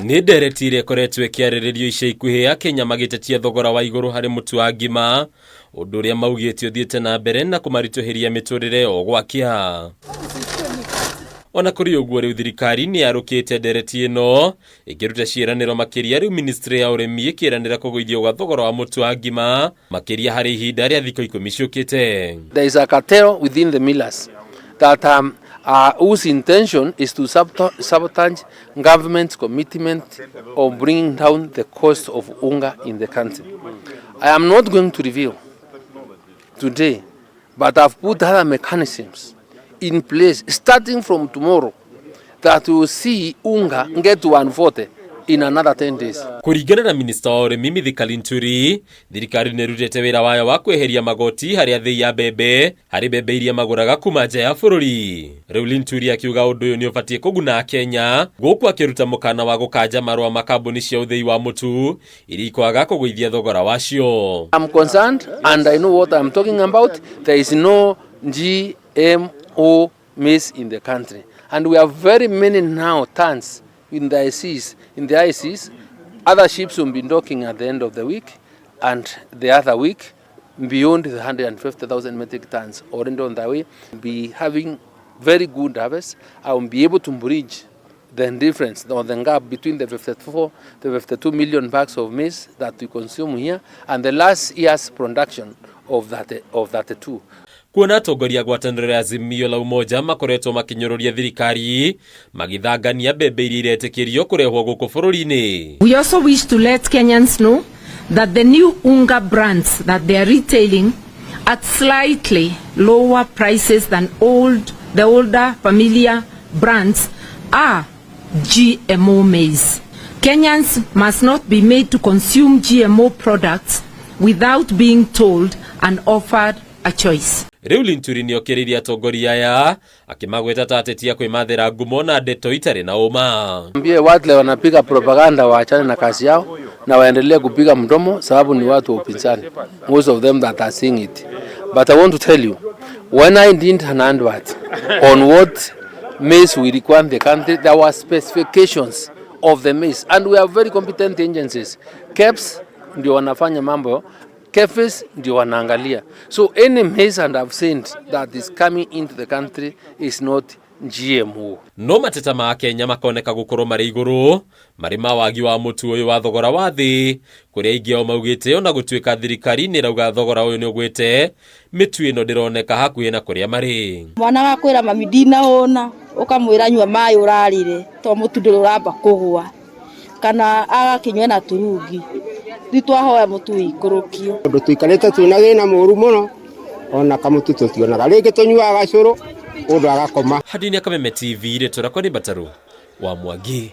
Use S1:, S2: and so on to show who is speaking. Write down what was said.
S1: Nĩ ndereti ĩrĩa ĩkoretwo ĩkĩarĩrĩrio ica ikuhĩ Akenya magĩtetia thogora wa igũrũ harĩ mũtu wa ngima, ũndũ ũrĩa maugĩte ũthiĩte na mbere na kũmaritũhĩria mĩtũrĩre o gwakĩa. Ona kũrĩ ũguo, rĩu thirikari nĩ yarũkĩte ndereti ĩno ĩkĩruta ciĩranĩro makĩria, rĩu ministry ya ũrĩmi ĩkĩranĩra kũgũithio gwa thogora wa mũtu wa ngima makĩria harĩ ihinda rĩa thikũ 10 ciũkĩte.
S2: There is a cartel within the millers that whose intention is to sabotage government's commitment of bringing down the cost of unga in the country. I am not going to reveal today, but I've put other mechanisms in place starting from tomorrow that will see unga get to 140 in another 10 days.
S1: Kũringana na minista wa ũrĩmi Mithika Linturi, thirikari nĩ ĩrutĩte wĩra wayo wa kweheria magoti harĩ athĩi a mbembe harĩ mbembe iria magũraga kuma nja ya bũrũri. Rĩu Linturi akiuga ũndũ ũyũ nĩ ũbatiĩ kũguna Akenya, gũkũ akĩruta mũkana wa gũkanja marũa ma kambuni cia ũthĩi wa mũtu iria ikwaga kũgũithia thogora wacio.
S2: I'm concerned and I know what I'm talking about. There is no GMO maize in the country. And we have very many now tons in the ICs. In the ICs, other ships will be docking at the end of the week and the other week beyond the 150,000 metric tons already on the way. Be having very good harvest. I will be able to bridge the difference or the gap between the 54, the 52 million bags of maize that we consume here and the last year's production of 32.
S1: Kuona atongoria a ngwatanĩro ya Azimio la Umoja makoretwo makĩnyũrũria thirikari magĩthangania mbembe iria iretĩkĩrio kũrehwo gũkũ bũrũri-inĩ.
S3: We also wish to let Kenyans know that the new unga brands that they are retailing at slightly lower prices than the older familiar brands are GMO maize. Kenyans must not be made to consume GMO products without being told and offered a choice.
S1: Rĩu Linturi nĩokĩrĩirie atongoria aya akĩmagweta ta ateti a kwĩmathĩra ngumo na ndeto itarĩ na ũma.
S2: Ambie wale wanapiga propaganda waachane na kazi yao na waendelee kupiga mdomo, sababu ni watu wa upinzani, most of them that are seeing it. But I want to tell you, when I did an advert on what maize we require in the country, there were specifications of the maize and we have very competent agencies. KEBS ndio wanafanya mambo, KEPHIS ndio wanaangalia. So any maize and I've seen that is coming into the country is not GMO.
S1: No mateta ma Kenya makoneka gũkorwo marĩ igũrũ marĩ ma wagi wa mũtu ũyũ wa thogora wa thĩ, kũrĩa aingĩ ao maugĩte ona gũtuĩka thirikari nĩ ĩrauga thogora ũyũ nĩ ũgwĩte, mĩtu ĩno ndĩroneka hakuhĩ na kũrĩa marĩ.
S4: Mwana wakwĩra, "Mami, ndinahũna," ũkamwĩra, "Nyua maĩ ũrarire to mũtu ndũrĩ ũramba kũgwa," kana agakĩnyua na turungi. Rĩu twahoya mũtu ũikũrũkio.
S5: Tondũ tũikarĩte twĩna thĩna mũru mũno, ona kamũtu tũtionaga rĩngĩ, tũnyuaga gacũrũ mũndũ agakoma.
S1: Hadini ya Kameme TV, rĩtwa rĩakwa nĩ Mbataru wa Mwangi.